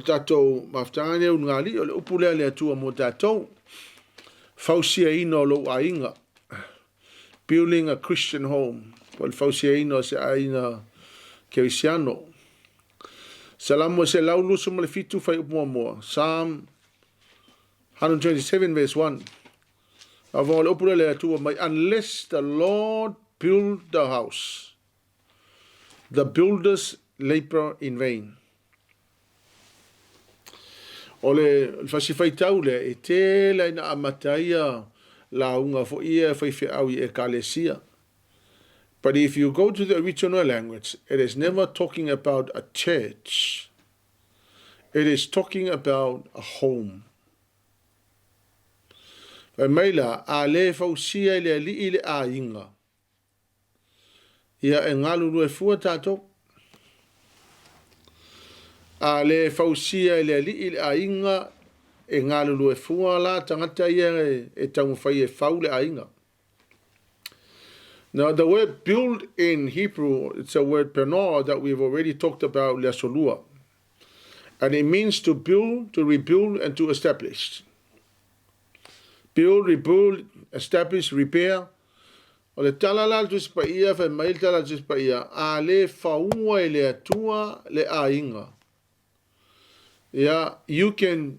Tatou mafutaga nei ulugalii o le upu lea a le Atua mo tatou, fausiaina o lou aiga, building a Christian home, po o le fausiaina o se aiga kerisiano. Salamo 127 fuaiupu muamua, Psalm 127 verse 1. Avonga o le upu lea a le Atua mai, unless the Lord build the house, the builders labor in vain. O le fasi faitau lea e tele ai na amata ai lauga foi ia faifeau i ekalesia. But if you go to the original language, it is never talking about a church. It is talking about a home. Fai mai la, a le fausia e le alii le aiga. Ia e galulue fua tatou. A le fausia e le alii le aiga, e galulue fua la tagata ia e taumafai e fau le aiga. Now the word build in Hebrew, it's a word panoa that we've already talked about le aso lua. And it means to build, to rebuild and to establish. Build, rebuild, establish, repair. O le tala la a le Tusi Paia, fai mai le tala a le Tusi Paia, a le faua e le Atua le aiga. Yeah, you can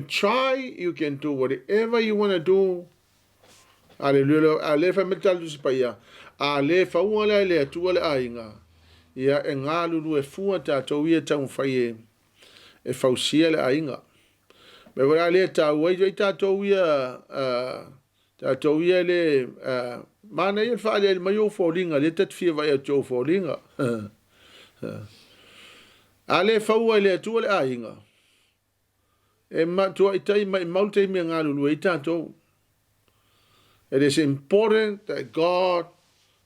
try, you can do whatever you want to do. Aleluia, a le fai mai le tala a le Tusi Paia, a le faua la e le Atua le aiga. Ia e galulue fua tatou ia taumafai e e fausia le aiga. Me wera le tāua i tatou ia Tatou ia le manaia le faaaliali mai ou foliga lea ta te fia vaai atu i ou foliga. A le faua e le Atua le aiga, e matuai tai maimau le taimi e galulue ai tatou. It is important that God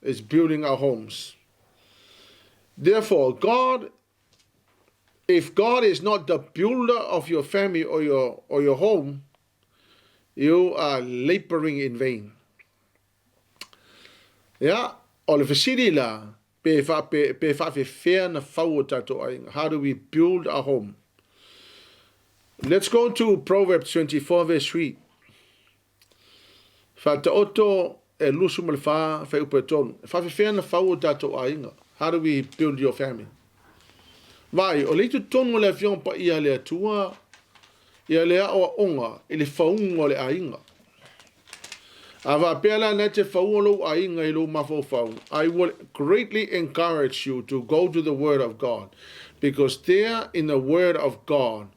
is building our homes. Therefore, God, if God is not the builder of your family or your home, You are labouring in vain. Ia, o le fesili la, pe, fa, pe, pe faafefea na fau o tatou aiga? How do we build our home? Let's go to Proverbs 24 verse 3. Faataoto e lusu ma le whā, whai upe tonu. E faafefea na fau o tatou aiga? How do we build your family? Vai, o le itu tonu o le Afioga Paia a le Atua, ia le aoaoga i le fauga o le aiga. A faapea la na te faua lou aiga i lou mafaufau, I will greatly encourage you to go to the Word of God, because there in the Word of God,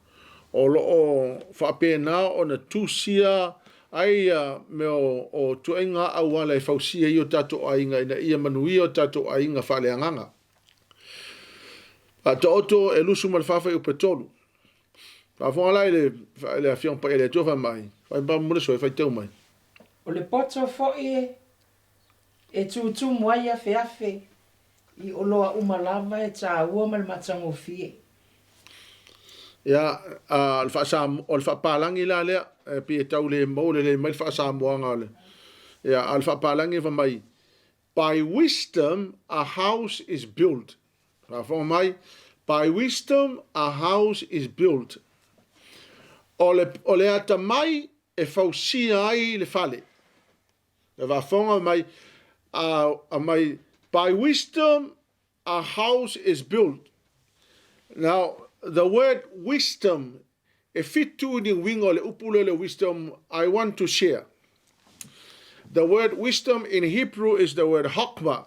o lo o faapena ona tusia ai ia mea o tuaiga auala e fausia ai o tatou aiga ina ia manuia o tatou aiga faaleagaga. Faataoto e lusu ma le faafai upe tolu. Faafofoga la i le, le Afioga Paia le Atua fai mai, fai pa mo le soe faitau mai. O le poto foi e tutumu ai afeafe i oloa uma lava e taua ma le matagofie. Ia, a, o le faa-Samoa, o le faapalagi la lea, e pei e tau le maua lelei mai le faa-Samoaga o le, ia, a o le faapalagi fai mai, By wisdom a house is built. Faafofoga mai, by wisdom a house is built. O le, o le atamai e fausia ai le fale. Le faafofoga mai, a, a mai, by wisdom a house is built. Now, the word wisdom, e fitu ni uiga o le upu lea o le wisdom, I want to share. The word wisdom in Hebrew is the word hokmah.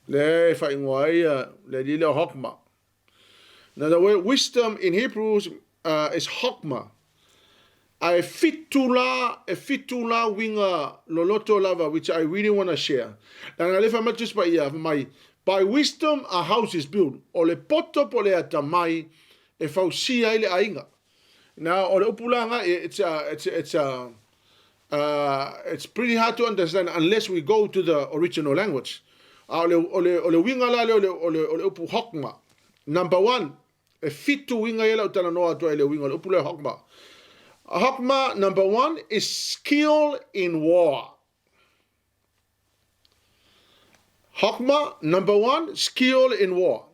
Le e whaingoa ai le alii lea o hokmah. Now the word wisdom in Hebrew is hokmah. A e fitu la, e fitu la uiga loloto lava which I really want to share. Leaga lea e fai mai le Tusi Paia, fai mai, By wisdom a house is built. O le poto po o le atamai e fausia ai le aiga. Now, o le upu la nga, it's pretty hard to understand unless we go to the original language. A o le, o le, o le uiga la lea o le, o le, o le upu hokma. Number one, e fitu uiga ia lau talanoa atu ai i le uiga o le upu lea hokma. Hokma, number one, is skill in war. Hokma, number one, skill in war.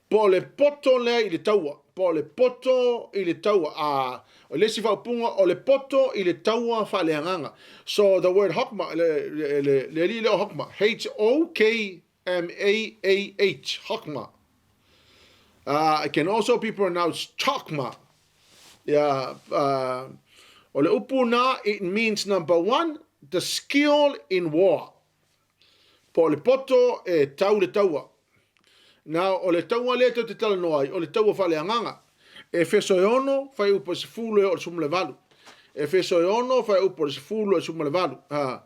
Po o le poto lea i le taua. Po o le poto i le taua. A, o le isi faaupuga, o le poto i le taua faaleagaga. So the word hokmah, le, le, le, le alii lea o hokmah, H-O-K-M-A-A-H, hokmah. It can also be pronounced chokmah. Yeah, o le upu na, it means number one, the skill in war. Po o le poto e tau le taua. Now, o le taua lea tou te talanoa ai, o le taua faaleagaga. Efeso e 6, fuaiupu e 10 e oo i le 18. Efeso e 6, fuaiupu e 10 e 18. Ha.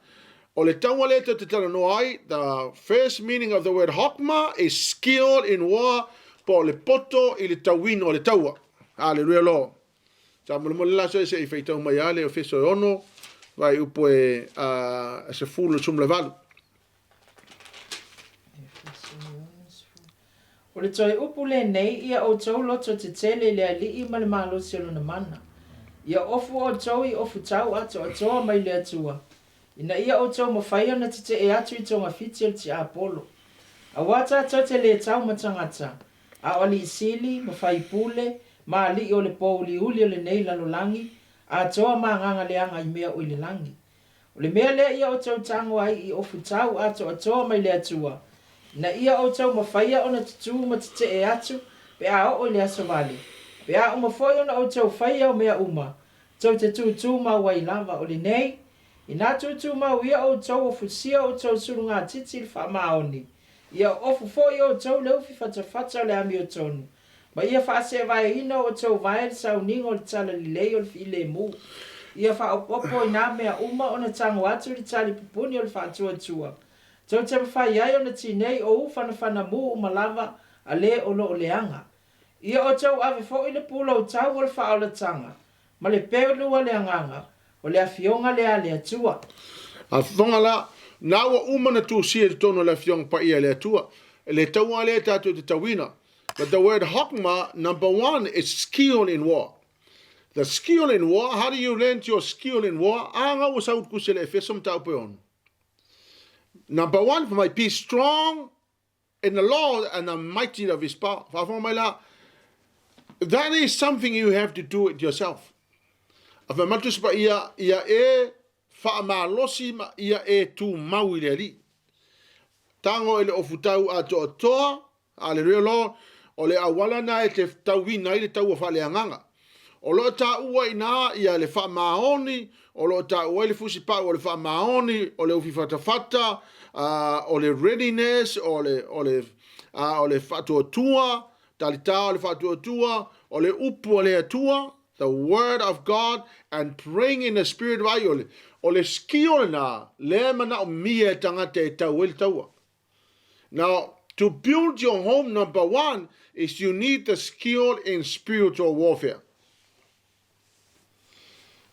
O le taua lea tou te talanoa ai, the first meaning of the word hokmah is skill in war, po o le poto i le tauina o le taua. Hallelujah Lord. Sa molemole la so se i faitau mai a le Efeso e 6, fuaiupu e 10 i le 18. O le toe upu lenei, ia outou loto tetele i le Alii ma le malosi o Lona mana. Ia ofu outou i ofutau atoatoa mai le Atua, ina ia outou mafai ona tetee atu i togafiti o le tiapolo. Auā tatou te le tau ma tagata, a o alii sili, ma faipule, ma alii o le pōuliuli o lenei lalolagi, atoa ma agaga leaga i mea o i le lagi. O le mea lea ia outou tago ai i ofutau atoatoa mai le Atua, ina ia outou mafaia ona tutū ma tetee atu pe a oo i le aso vale, pe a uma foi ona outou faia o mea uma, tou te tūtū mau ai lava. O lenei, inā tūtū mau ia outou o fusia outou sulugatiti i le faamaoni, ia ofu foi outou le ufi fatafata o le amiotonu, ma ia faaseevaeina o outou vae le sauniga o le talalelei o le filemu. Ia faaopoopo i nā mea uma ona tago atu le talipupuni o le faatuatua, tou te mafai ai ona tinei o u fanafanamū uma lava a le o lo o leaga. Ia outou ave foi le pulou tau o le faaolataga ma le pelu a le Agaga, o le Afioga lea a le Atua. Afofoga la, na ua uma na tusia i totonu o le Afioga Paia a le Atua, le taua lea tatou te tauina. But the word hokmah, number one, is skill in war. The skill in war, how do you learn your skill in war? A nga ua sau tusi le Efeso mataupu e 6. Number one, for my be strong in the Lord and the mighty of his power. Faafofoga mai la, that is something you have to do it yourself. A fai mai le Tusi Paia, ia e faamalosi ma ia e tumau i le Alii. Tago i le ofutau atoatoa, hallelujah Lord, o le auala na e te tauina ai le taua faaleagaga. O lo o taua i ina ia le faamaoni, o lo o taua ai le fusipau o le faamaoni, o le ufi fatafata, o le readiness, o le faatuatua, talitā o le faatuatua, o le upu o le Atua, the word of God, and praying in the spirit vai o le skill na, le manaomia e tagata e tau ai le taua. Now, to build your home, number one, is you need the skill in spiritual warfare.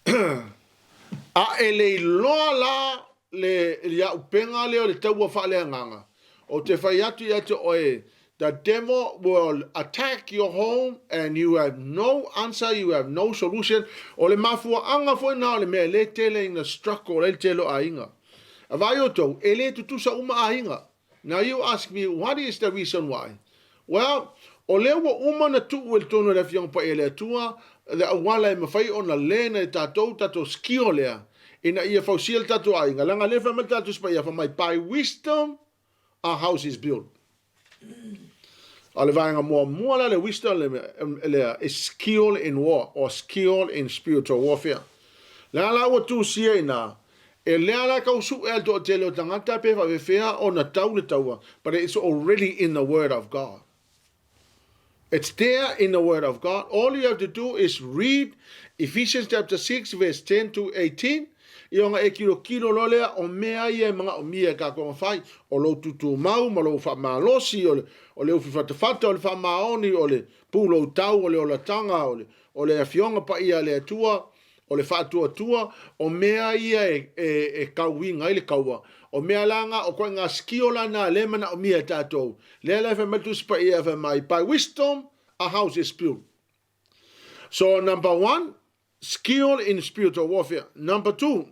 A e le iloa la le ia upenga lea o le taua faaleagaga. O te fai atu ia te oe, the devil will attack your home and you have no answer, you have no solution. O le mafuaanga foi na o le mea le tele ina struggle le tele o aiga. A vai o tau, e le tutusa uma aiga. Now you ask me, what is the reason why? Well, o lea ua uma na tuu e le tonu o le Afioga Paia le Atua, le auala e mafai ona lena e tatou, tatou skill lea, ina ia fausia le tatou aiga. Leaga lea fai mai le tatou Paia, fai mai, by wisdom our house is built. O le vaega muamua la le wisdom lea is skill in war or skill in spiritual warfare. Lea la ua tusia ina, e lea la kau su e to tele o tagata pe faafefea ona tau le taua, but it's already in the word of God. It's there in the word of God. All you have to do is read Ephesians chapter 6 verse 10 to 18. Ia ona e kilo kilo lo lea o mea ia e manaomia e kākou fai. O lou tutumau ma lou faamalosi, o le ufi fatafata, o le faamaoni, o le pulou tau, o le olataga, o le Afioga Paia a le Atua, o le faatuatua, o mea ia e kauiga ai le kaua. O mea langa, o koe ngā skill lana le manaomia e tātou. Lea la fai mai Tusi Paia fai mai, by wisdom a house is built. So number one, skill in spiritual warfare. Number two,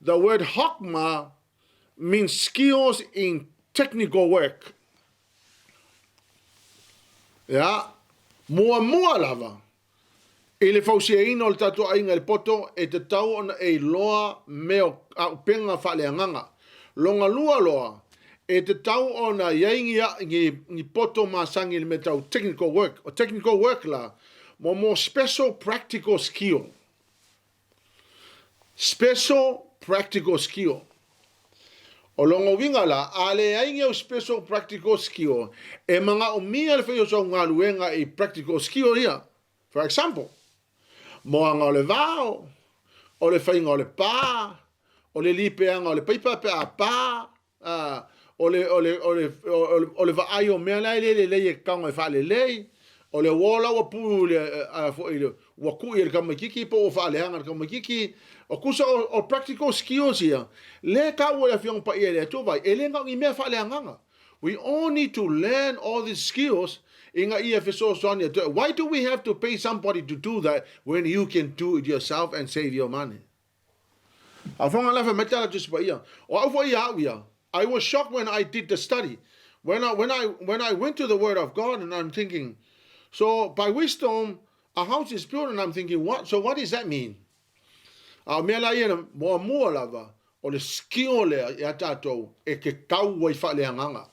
the word hokmah means skills in technical work. Yeah. Muamua lava, i le fausiaina o le tatou aiga i le poto, e tatau ona e iloa mea o auupega faaleagaga. Lona lua loa, e tatau ona i ai ni poto masani i le mea tau technical work. O technical work la, mo special practical skill. Special practical skill. O lona uiga la, a leai ni au special practical skill, e manaomia le fai o sau galuega i practical skill ia. For example, moaga o le vao, o le faiga o le pa, o le lipeaga o le paipa pe a pa, o le vaai o mea la e le lelei e tago e faalelei, o le uo la ua pu i le, foi le, ua kui e le tamaitiiti po ua faaleaga le tamaitiiti, o tusa o practical skills ia, le taua e le Afioga Paia i le Atua vai, e le na o ni mea faaleagaga. We all need to learn all these skills ina ia fesoasoani atu. Why do we have to pay somebody to do that when you can do it yourself and save your money? A fonga la fa metala tu ia. O au foi ia au ia. I was shocked when I did the study. When I went to the Word of God and I'm thinking, so by wisdom a house is built, and I'm thinking, what? So what does that mean? A mea la ia muamua lava, o le skill lea ia tātou e ke tau ai faaleagaga.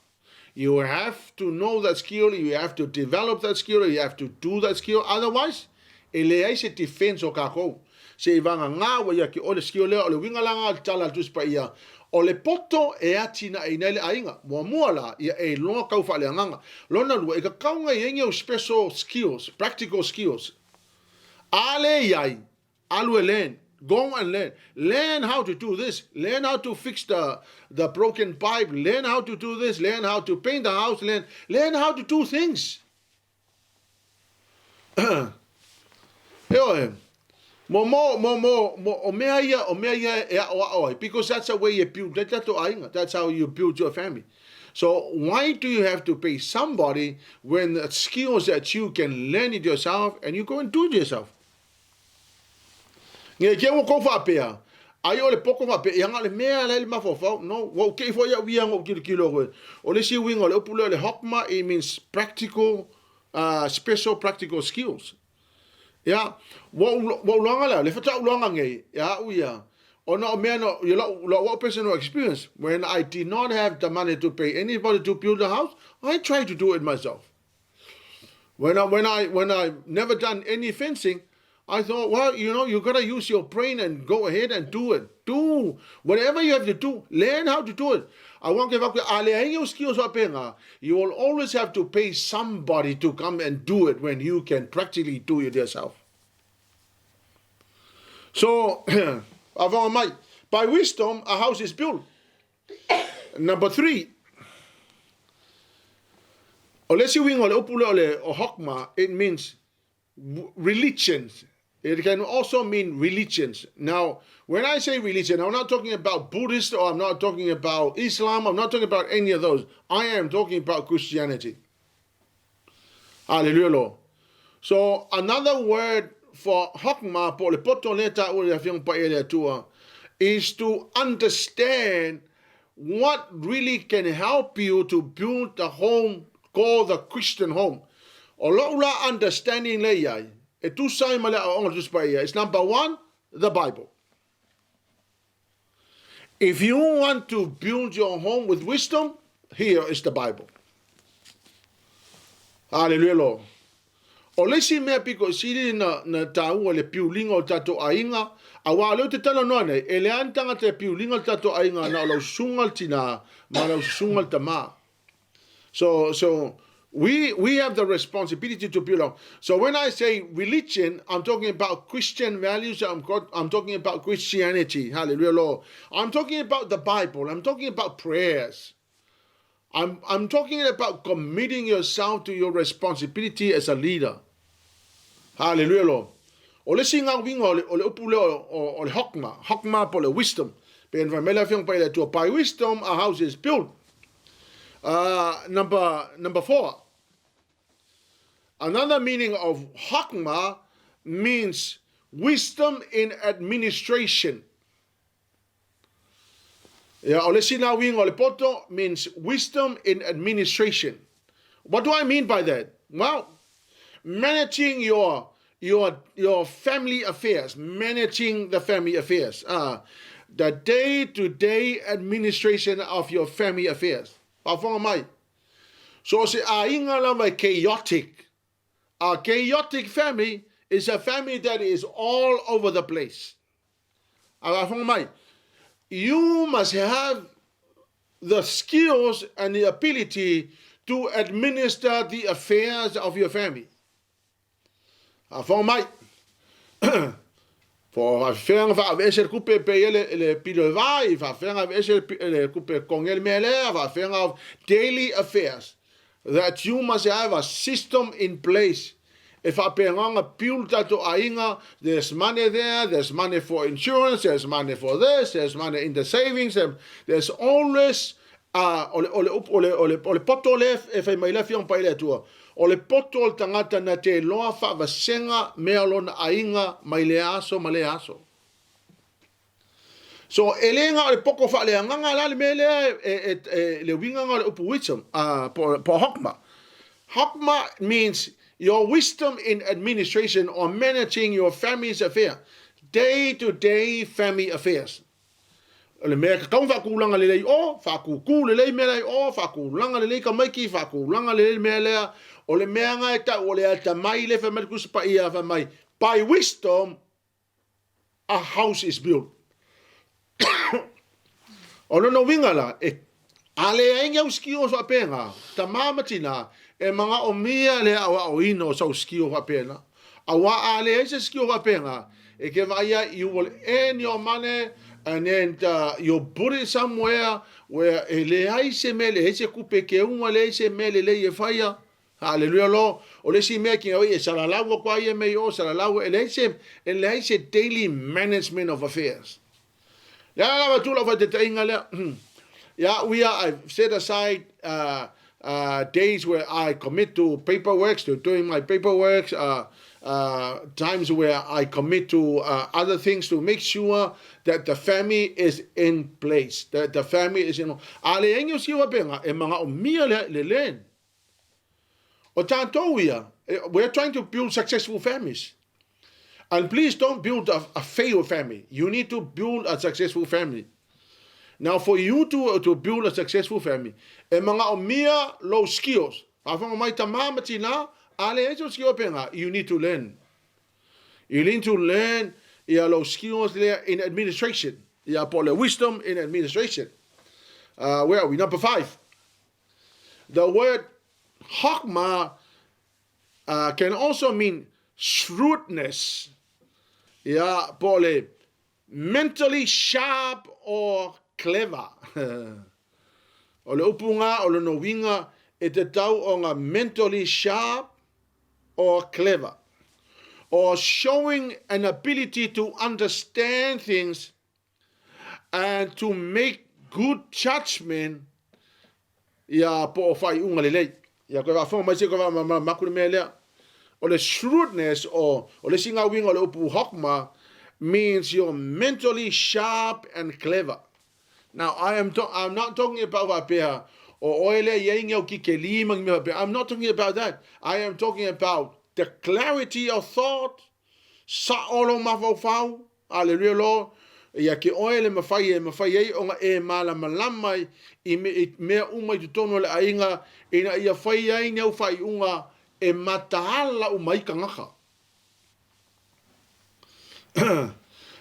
You have to know that skill, you have to develop that skill, you have to do that skill. Otherwise, e leai se defense o kākou. Se i vanga ngā wa ia ki o le skill lea, o le winga langa o le tala al tusi paia. O le poto e atina e nei le aiga. Muamua la, ia e loa kau faaleagaga. Lona lua, e ka kaunga i engi au special skills, practical skills. A le iai, alu e learn. Go and learn. Learn how to do this. Learn how to fix the broken pipe. Learn how to do this. Learn how to paint the house. Learn how to do things. E oe, mo, o mea ia, o mea ia e ao ao ai, because that's the way you build, that's how you build your family. So why do you have to pay somebody when the skills that you can learn it yourself and you go and do it yourself? Nge ke ua kou faapea, ai o le poko faapea, ia nga le mea le le mafaufau, no, ua uke ifo ia uia ngo kilo kilo koe. O le si uinga o le upu lea o le hokma, it means practical, special practical skills. Ia, ua uloga lea, le fata uloga ngei, ia au ia, ona o mea no, ia lau personal experience, when I did not have the money to pay anybody to build a house, I tried to do it myself. When I never done any fencing, I thought, well, you gotta use your brain and go ahead and do it. Do whatever you have to do. Learn how to do it. I won't give up. Skills. You will always have to pay somebody to come and do it when you can practically do it yourself. So, by wisdom, a house is built. Number three, o le si uiga o le upu lea o le o hokma, it means religions. It can also mean religions. Now, when I say religion, I'm not talking about Buddhist or I'm not talking about Islam. I'm not talking about any of those. I am talking about Christianity. Hallelujah, Lord. So, another word for hokma, po le poto le ta o le afioga paia le Atua, is to understand what really can help you to build a home called the Christian home. O lou la understanding le iai, e tusa ai ma le aoaoga Tusi Paia, is number one, the Bible. If you want to build your home with wisdom, here is the Bible. Hallelujah, Lord. O le isi mea piko sili na tāua le piuliga o tatou aiga, auā lea ou te talanoa nei, e leai ni tagata e piuliga le tatou aiga na o lau susuga le tinā ma lau susuga le tamā. So we have the responsibility to build up. So when I say religion, I'm talking about Christian values. I'm talking about Christianity. Hallelujah, Lord. I'm talking about the Bible. I'm talking about prayers. I'm talking about committing yourself to your responsibility as a leader. Hallelujah, Lord. O le isi uiga o le upu lea o le hokma, hokma po le wisdom. Pe en mele afioga paia le Atua. By wisdom a house is built. Number four. Another meaning of hokma means wisdom in administration. Yeah, o le isi uiga o le poto means wisdom in administration. What do I mean by that? Well, managing your your your family affairs, managing the family affairs. The day-to-day administration of your family affairs. Faafofoga mai. So o se aiga lava e chaotic. A chaotic family is a family that is all over the place. A faafofoga mai. You must have the skills and the ability to administer the affairs of your family. Faafofoga mai. Po faafefea ona faaveese le kupe pe ia le pilo e vai, faafefea ona aveese le kupe e totogi ai le mea lea, faafefea ona daily affairs that you must have a system in place e faapena ona build tatou aiga, there's money there, there's money for insurance, there's money for this, there's money in the savings, there's always o le, o le, o le, o le, o le poto lea e fai mai le Afioga Paia le Atua, o le poto o le tagata na te iloa faavasega mea o lona aiga mai lea aso ma lea aso. So, e le na o le poko faaleagaga la le mea lea e, le uiga o le upu wisdom, po hokma. Hokma means your wisdom in administration or managing your family's affair, day-to-day family affairs. O le mea tatau ona faatulaga lelei o, faatūtū lelei mea la i o, faatulaga lelei tamaiti, faatulaga lelei le mea lea. O le mea na e tau o le atamai le fai mai le Tusi Paia fai mai, by wisdom a house is built. O lona uiga la, e a leai ni au skills faapena, tama ma tina, e manaomia le aoaoina o sau skill faapena. Aua a leai se skill faapena, e ke vaai you will earn your money and then you put it somewhere where e leai se mea, leai se kupe ke unga, leai se mea lelei e faia. Hallelujah lo. O le isi mea ki e salalau ko ai me o salalau e leai se daily management of affairs. Ya la va tu la fa te inga lea. Yeah, we are I've set aside days where I commit to paperwork, to doing my paperwork, times where I commit to other things to make sure that the family is in place, that the family is in. A le engi o siwa penga, e manaomia le len. O tātou ia, we're trying to build successful families. And please don't build a failed family. You need to build a successful family. Now, for you to build a successful family, e manaomia lou skills. Faafofoga mai tama ma tina, a leai sou skill penga, you need to learn. You need to learn ia lou skills lea in administration. Ia po le wisdom in administration. Where are we? Number 5. The word hokma can also mean shrewdness. Ia po le mentally sharp or clever. O le upunga o le no e te tau o ngā mentally sharp or clever. Or showing an ability to understand things and to make good judgment ia po o whai unga lelei. Ia koe faafofoga mai se koe wa maku le mea lea. O le shrewdness o le singa winga o le upu hokma means you're mentally sharp and clever. Now, I'm not talking about wapea o oele ia inga o ki ke lima ngi mea. I'm not talking about that. I am talking about the clarity of thought, sa olo mafaufau, hallelujah Lord, ia ke oe le mawhai e mawhai ei o nga e malamalama i mea uma i totonu o le aiga ina ia whai ai ni au whai unga e mataala o mai kangaka.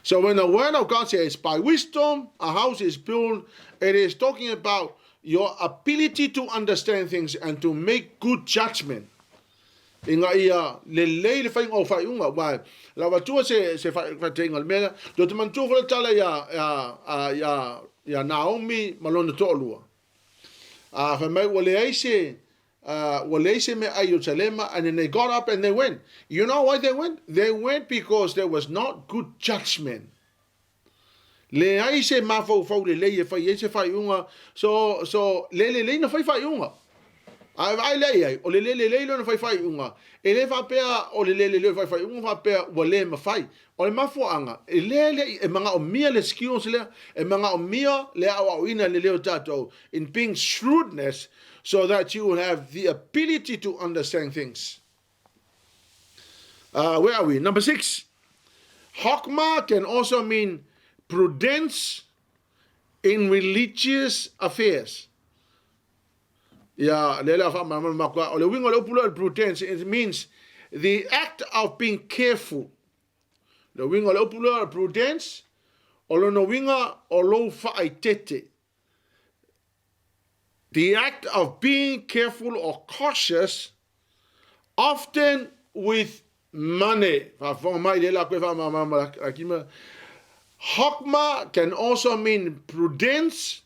So when the word of God says, by wisdom a house is built, it is talking about your ability to understand things and to make good judgment. Ina ia lelei le whainga o whaiunga. Wai, la watua se whaiteinga le mea, do te manatua fo le tala ia Naomi ma lona to'alua. A fai mai, ua leai se mea ai Ierusalema, and then they got up and they went. You know why they went? They went because there was not good judgment. Leai se mafaufau lelei e fai ai se faaiuga. So le lelei na fai faaiuga. A e vaai lea i ai, o le le lelei lea na fai faaiuga. E le faapea o le le lelei o fai faaiuga, faapea ua le mafai. O le mafuaaga, e le le e manaomia le skills lea, e manaomia le aoaoina lelei o tatou in being shrewdness so that you will have the ability to understand things. Where are we? Number 6. Hokmah can also mean prudence in religious affairs. Ia, le lea wha o le uiga o le upu lea o le prudence, it means the act of being careful. Le uiga o le upu lea o le prudence, o lona uiga o lou faaeteete. The act of being careful or cautious, often with money. Faafofoga mai le la koe faamamama la kima. Hokmah can also mean prudence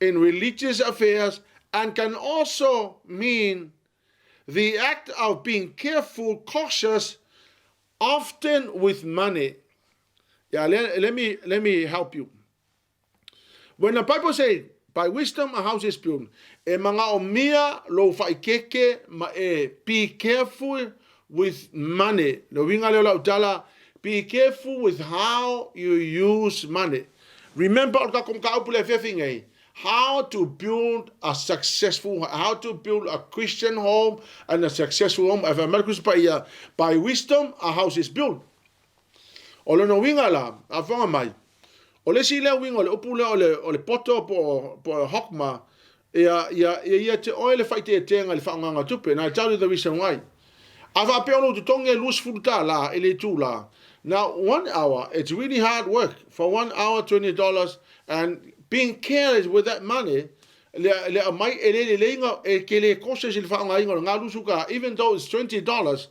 in religious affairs and can also mean the act of being careful, cautious, often with money. Yeah, let me help you. When the Bible says, by wisdom a house is built, e manaomia lou faaeteete ma e be careful with money. Le uiga lea o lau tala, be careful with how you use money. Remember o le tatou mataupu le afiafi nei, how to build a Christian home and a successful home. Ae fai mai le Tusi Paia, by wisdom a house is built. O lona uiga la, faafofoga mai, o le isi lea uiga o le upu lea o le poto po o hokma, ia ia te oe le faaeteetega i le faaaogaga tupe. And I tell you the reason why. A faapea o lou totogi e $20 i le itula. Now, 1 hour, it's really hard work. For 1 hour, $20, and being careless with that money, le aumai e le leleiga e ke le kose i le faaaogaina o le galusu even though it's $20,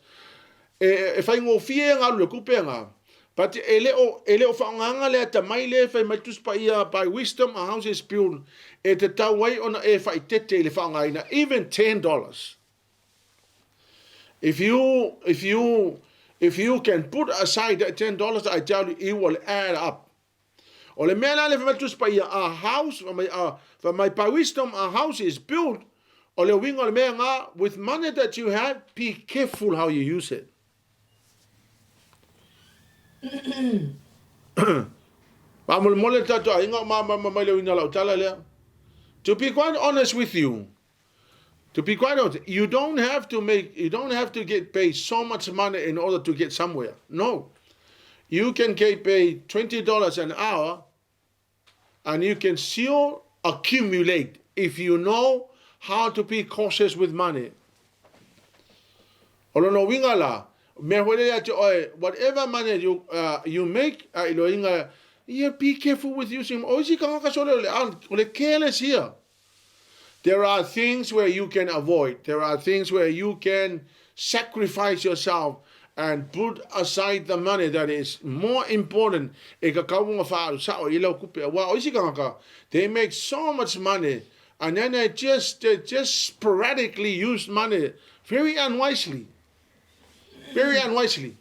e faigofie galu le tupe ga. But e le o faaaogaga le atamai le fai mai Tusi Paia, by wisdom a house is built, e tatau ai ona e faaeteete i le faaaogaina, even $10. If you can put aside that $10, I tell you, it will add up. O le mea la le fai mai Tusi Paia, a house, for my by wisdom a house is built, o le uiga o le mea ga, with money that you have, be careful how you use it. Faamolemole tatou aiga o ma mai le uiga lau tala lea. To be quite honest with you, to be quite honest, you don't have to get paid so much money in order to get somewhere. No. You can get paid $20 an hour and you can still accumulate if you know how to be cautious with money. O lona uiga la, mea foi lea te oe, whatever money you make, i lo inga, yeah, be careful with using, o isi kangaka sole o le careless here. There are things where you can avoid. There are things where you can sacrifice yourself and put aside the money that is more important e ka kaunga whaaru sa o ila kupe. Wa o isi kangaka, they make so much money and then they just sporadically use money very unwisely. Very unwisely.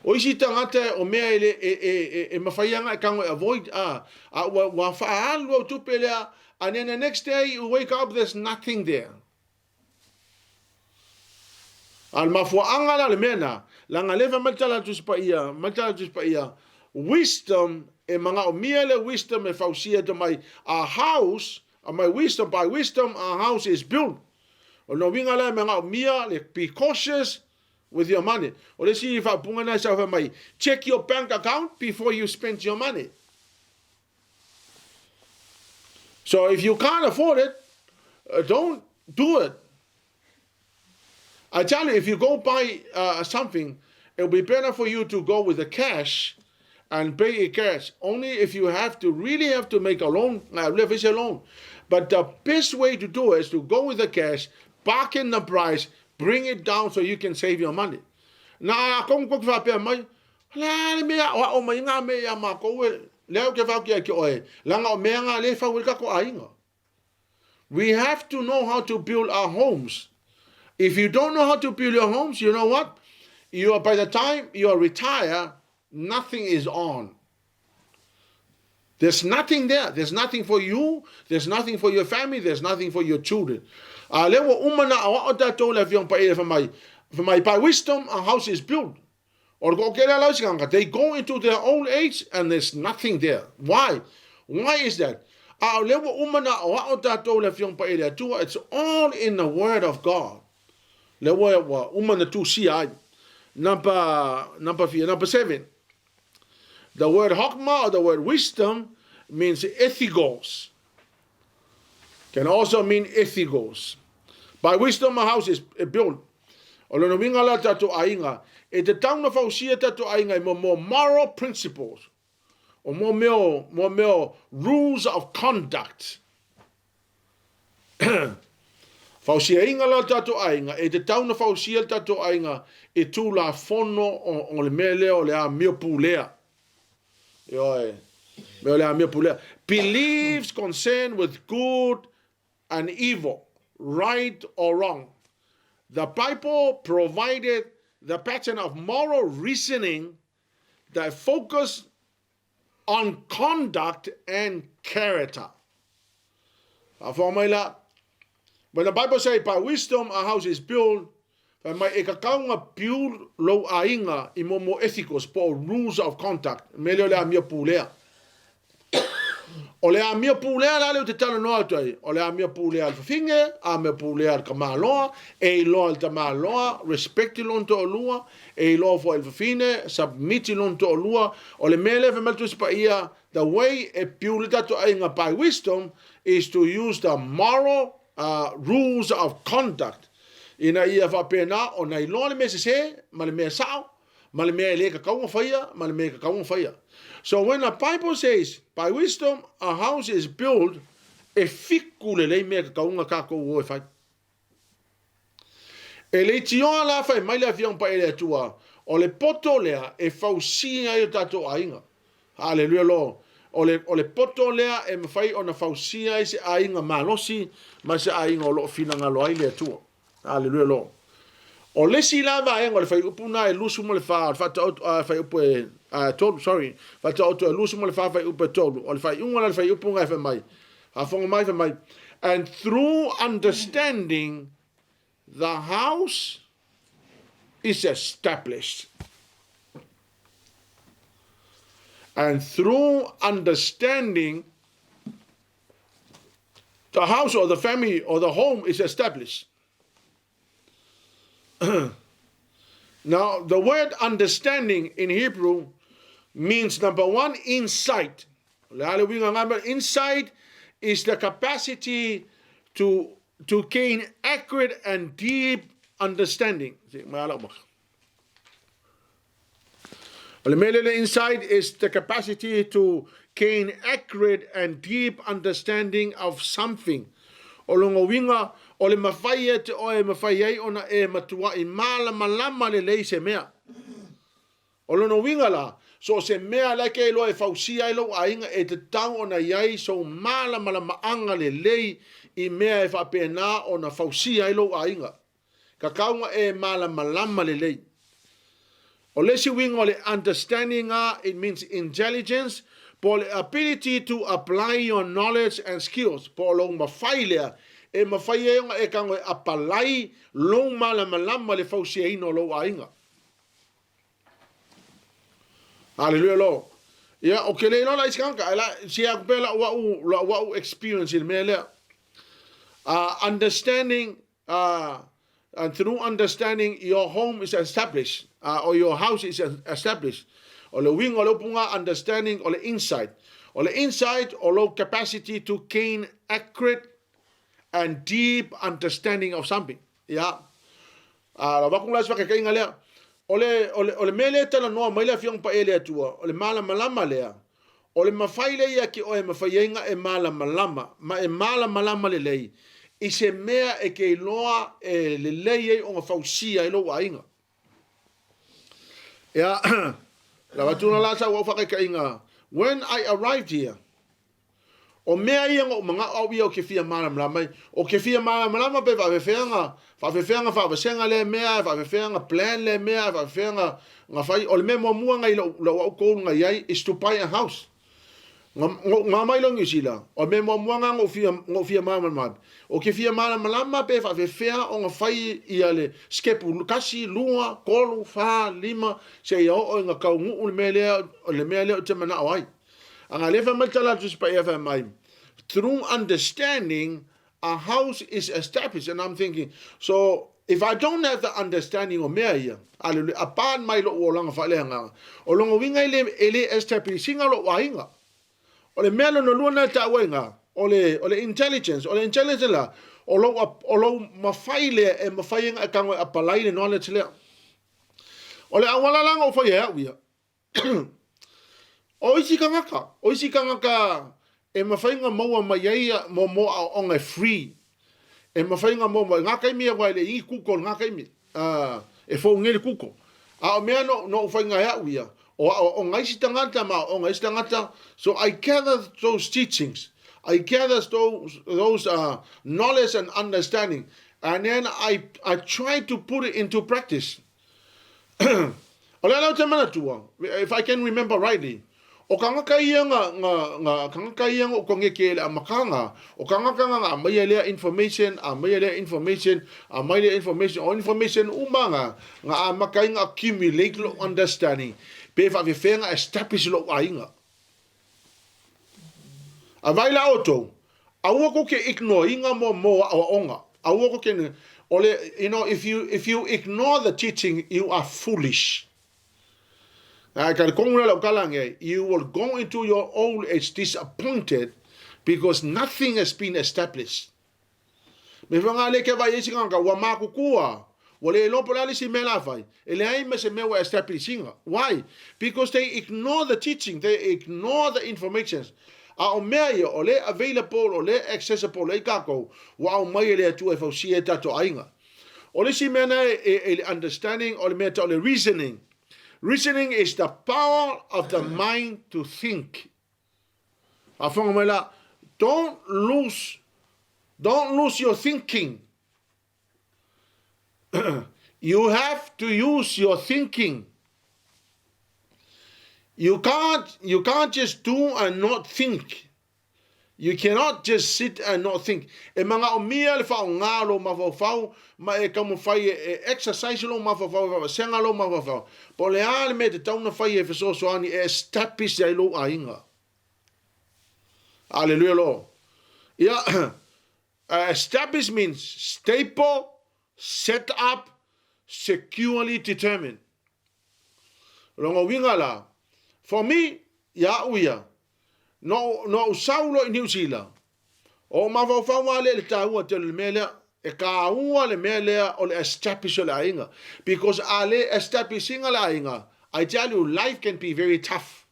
O isi tagata o mea e, le, e, e, e, e mafai anga e kango e avoid a ua faaalu au tupe lea, and then the next day you wake up, there's nothing there. A le mafuaanga la le mea na, laga le fai mai tala Tusi Paia, mai tala Tusi Paia, wisdom e manaomia le wisdom e fausia te mai a house, a my wisdom, by wisdom a house is built. O no winga la e manaomia le be cautious with your money. O le isi faaupuga na sa fai mai, check your bank account before you spend your money. So if you can't afford it, don't do it. I tell you, if you go buy something, it'll be better for you to go with the cash and pay it cash. Only if you have to really have to make a loan, a loan. But the best way to do it is to go with the cash, bargain the price, bring it down so you can save your money. Na kong ko fa mai, la le mea o mai ngā me ia ma ko we leo ke fa ki oe, langa o mea ngā le fa ka ko ainga. We have to know how to build our homes. If you don't know how to build your homes, you know what? You are, by the time you are retired, nothing is on. There's nothing there. There's nothing for you. There's nothing for your family. There's nothing for your children. A le ua uma na o tatou le Afioga Paia fai mai, by wisdom a house is built. O le toatele la isi they go into their old age and there's nothing there. Why? Why is that? A le ua uma na o tatou le Afioga Paia le Atua. It's all in the word of God. Le ua uma na tusia ai. Number, number fia, number 7. The word hokma or the word wisdom means ethicals. Can also mean ethicals. By wisdom a house is built. O lona uiga la tatou aiga, e tatau ona fausia tatou aiga i mo moral principles. O mo mea, mo mea rules of conduct. Fausiaina la o tatou aiga, e tatau ona fausia le tatou aiga i tulafono o le mea lea o le amio pulea. Ioe, mea o le amio pulea. Beliefs concerned with good and evil, right or wrong. The Bible provided the pattern of moral reasoning that focused on conduct and character. Faafofoga mai la, when the Bible say by wisdom a house is built, fai mai e kakau build lou aiga i mo ethicals po o rules of conduct, me lea o le amio pulea. O le amio pulea la lea ou te talanoa atu ai, o le amio pulea a le fafine, amio pulea a le tamaloa, e iloa e le tamaloa, respect i lona toalua, e iloa foi e le fafine, submit i lona toalua. O le mea lea fai mai le Tusi Paia, the way e build le tatou aiga by wisdom is to use the moral rules of conduct ina ia faapena ona iloa le mea sese ma le mea sao, ma le mea e le tatau ona faia, ma le mea e tatau ona faia. So when the Bible says, by wisdom a house is built, e fiku lelei mea e tatau ona tatou o e fai. E leitioa la fai mai le Afioga Paia i le Atua, o le poto lea e fausia ai o tatou aiga. Haleluia Lord. O le poto lea e mafai ona fausia ai se aiga malosi ma se aiga o lo o finagalo ai le Atua. Haleluia Lord. O le isi la vaega o le fuaiupu na e 24, o le faataoto, fuaiupu e 3, sorry, faataoto e 24 fuaiupu e 3, o le faaiuga la le fuaiupu na e fai mai, faafofoga mai fai mai, and through understanding the house is established. And through understanding the house or the family or the home is established. Now, the word understanding in Hebrew means, number one, insight. Insight is the capacity to gain accurate and deep understanding. O le mea lele, insight is the capacity to gain accurate and deep understanding of something. O lona uiga, o le mafai e te oe e mafai ai ona e matuai malamalama lelei se mea. O lona uiga la, so o se mea la e ke iloa e fausia ai lou aiga e tatau ona i ai sou malamalamaaga lelei i mea e faapena ona fausia ai lou aiga. Tatau ona e malamalama lelei. O le isi uiga o le understanding a, it means intelligence, po o le ability to apply your knowledge and skills, po o lou mafai lea e mafai ai ona e tago e apalai lou malamalama i le fausiaina o lou aiga. Haleluia Lord. Ia, o ke le iloa la isi tagata, ae la, share atu pea lau au, lau au experience i le mea lea. Understanding, and through understanding your home is established, or your house is established. O le uiga o le upu nga understanding o le insight. O le insight o lou capacity to gain accurate and deep understanding of something. Ia, lau atu la se faataitaiga lea. O le, o le, o le mea lea e talanoa mai le Afioga Paia i le Atua, o le malamalama lea, o le mafai lea ia te oe e mafai ai na e malamalama, ma e malamalama lelei, i se mea e te iloa e lelei ai ona fausia ai lou aiga. Ia, lau atu la sau au faataitaiga, when I arrived here, O mea ia na ou manao au ia o ke fia malamalama ai. O ke fia malamalama pe faafefea na faavasega lea mea, faafefea na plan lea mea, faafefea na fai. O le mea muamua na i lou au goal na i ai is to buy a house. Na omai loa Niu Sila, o le mea muamua na na ou fia malamalama ai. O ke fia malamalama pe faafefea ona fai ia le skepu 1, 2, 3, 4, 5, seia oo ina taunuu le mea lea, le mea lea ou te manao ai. Aga lea fai mai le tala a le Tusi Paia fai mai, through understanding a house is established. And I'm thinking, so if I don't have the understanding o mea ia, hallelujah, apart mai lo'u olaga faaleagaga, o lona uiga e le, e le establish ina lo'u aiga. O le mea lona lua na e taua i ina, o le, o le intelligence. O le intelligence la, o lou, o lou mafai lea e mafai ai ona e tago e apalai le knowledge lea. O le auala la na ou faia e au ia, o isi tagata, o isi tagata e mafai ona maua mai ai mo aoaoga e free. E mafai ona maua mai, na taimi aua e le i ni Google na taimi, e fou nei le Google. A o mea no, no ou faiga e au ia, o aoaoga isi tagata ma aoaoga isi tagata, so I gather those teachings, I gather those knowledge and understanding, and then I try to put it into practice. O le ala ou te manatua, if I can remember rightly, o tagata ia nga, nga, nga, tagata ia nga ukonge ke le amakanga, o tagata nga nga aumai lea information, aumai lea information, aumai lea information, o information uma nga, nga amata ai nga accumulate lou understanding, pe faafefea nga establish lou aiga. A vai la outou, aua kou ke ignore ina mo mo aoaoga. Aua kou ke, o le, if you ignore the teaching, you are foolish. Ka le kongu lau kalange, you will go into your old age disappointed because nothing has been established. Me whanga le ke vai isi nganga, ua makukua, ua le lopo le alisi me la fai. E le ai me se mea ua establishinga. Why? Because they ignore the teaching, they ignore the information. A o mea ia, o le available, o le accessible le kākou, ua au mai e le Atua e fausia e tatou aiga. O le isi mea na e le understanding, o le mea tau le reasoning. Reasoning is the power of the mind to think. A whanga mai la, don't lose your thinking. You have to use your thinking. You can't just do and not think. You cannot just sit and not think. E manaomia le faaaoga lo mafaufau ma e taumafai e exercise lo mafaufau e faavaseaga lo mafaufau. Po o le a le mea e tatau ona fai e fesoasoani e establish ai lou aiga. Hallelujah lo. Ia, establish means stable, set up, securely determined. Longa uiga la, for me, ia au ia, no ou sau loa i Niu Sila, o mafaufau lava lea i le taua tele o le mea lea, e taua le mea lea o le establish o le aiga. Because a le establish ina le aiga, I tell you, life can be very tough.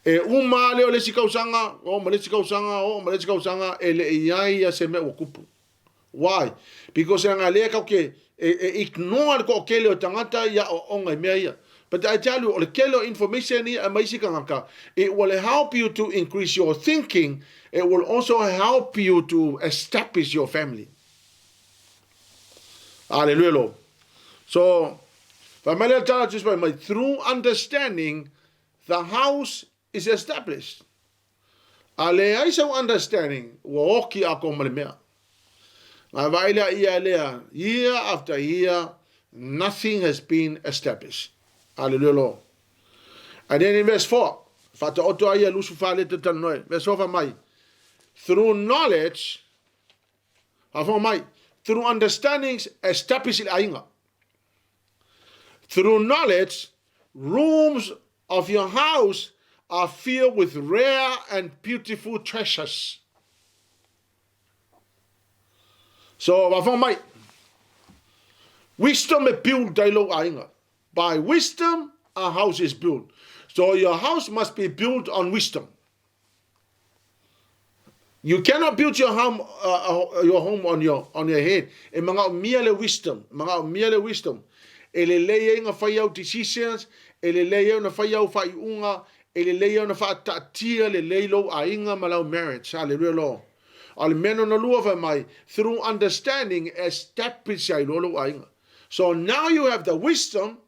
E uma lea o le isi tausaga, o ma le isi tausaga, o ma le isi tausaga, e le i ai ia se mea ua tupu. Why? Because e aga lea kau ke e ignore le toatele o tagata ia aoaoga i mea ia. But I tell you, o le tele o information ia e mai isi tagata, it will help you to increase your thinking. It will also help you to establish your family. Hallelujah, Lord. So, fai mai le tala just mai, through understanding, the house is established. A leai sau understanding, ua oki a ko ma le mea. Nga vai lea ia lea, year after year, nothing has been established. Hallelujah, Lord. And then in verse 4, whata oto ai a lusu whale te talanoe. Verse 4 fai mai, through knowledge, whawha mai, through understandings, establish le aiga. Through knowledge, rooms of your house are filled with rare and beautiful treasures. So, whawha mai, wisdom e build ai lou aiga. By wisdom, a house is built. So your house must be built on wisdom. You cannot build your home on your head. E manaomia le wisdom, manaomia le wisdom. E lelei ai na fai au decisions, e lelei ai na fai au faaiuga, e lelei ai na faataatia lelei lou aiga ma lau marriage. Hallelujah, Lord. O le mea lona lua fai mai, through understanding, establish ai loa lou aiga. So now you have the wisdom,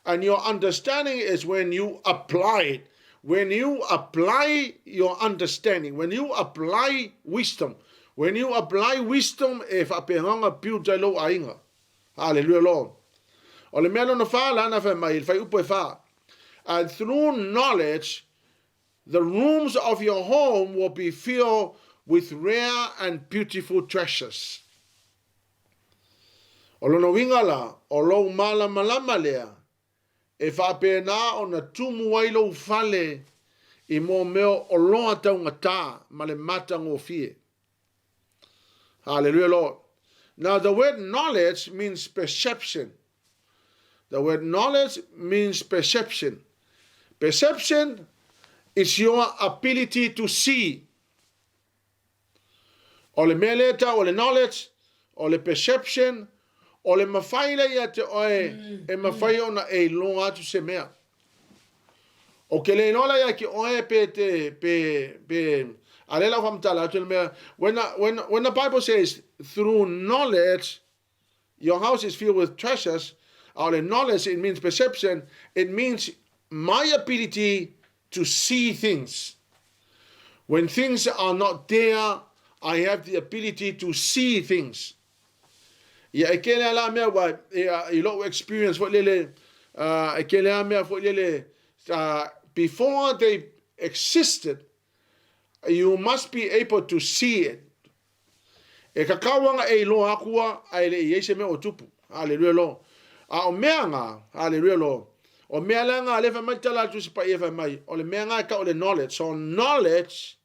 and your understanding is when you apply it. When you apply your understanding, when you apply wisdom, when you apply wisdom, e faapena build ai lou aiga. Hallelujah, Lord. O le mea lona fa lana fai mai, le fai upu e fa. And through knowledge, the rooms of your home will be filled with rare and beautiful treasures. O lona uiga la, o lou malamalama lea, e faapena ona tumu ai lou fale i mea mea oloa taugata ma le matagofie. Hallelujah, Lord. Now, the word knowledge means perception. The word knowledge means perception. Perception is your ability to see. O le mea lea tau o le knowledge, o le perception, o le mafai lea ia te oe e mafai ona e iloa atu se mea. O ke le iloa la ia ki oe pe te pe pe a le lau whamtala atu le mea when the Bible says through knowledge your house is filled with treasures, or the knowledge, it means perception, it means my ability to see things. When things are not there, I have the ability to see things. Ia e kele la mea wa i lou experience foi lele e kele a mea foi lele before they existed, you must be able to see it. E kakau anga e iloa akua a e le i ai se mea o tupu. Hallelujah lo. A o mea nga, hallelujah lo. O mea la nga le fa mai tala atu se pa e fa mai. O le mea nga e ka o le knowledge. So knowledge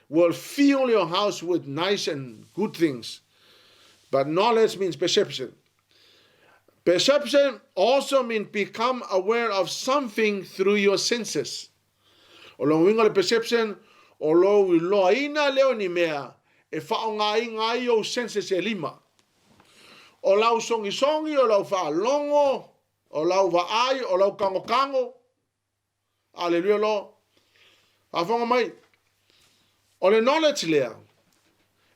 will fill your house with nice and good things. But knowledge means perception. Perception also means become aware of something through your senses. O lona uiga o le perception, o lou iloaina lea o ni mea e faaaogaina ai ou senses e lima. O lau sogisogī, o lau faalogo, o lau vaai, o lau kagokago. Aleluia lo. Faafofoga mai. O le knowledge lea,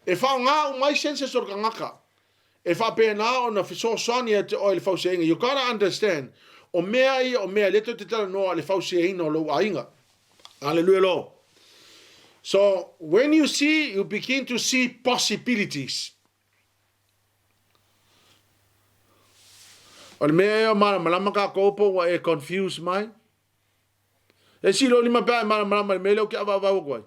e faaaoga uma ai senses o le tagata. E faapena ona fesoasoani ia te oe i le fausiaina. You gotta understand, o mea ia o mea lea tou te talanoa le fausiaina o lou aiga. Hallelujah lo. So when you see, you begin to see possibilities. O le mea ea o malamalama kākou po ua e confuse mai. E silo lima pea e malamalama le mea lea o ke avaavau aku ai.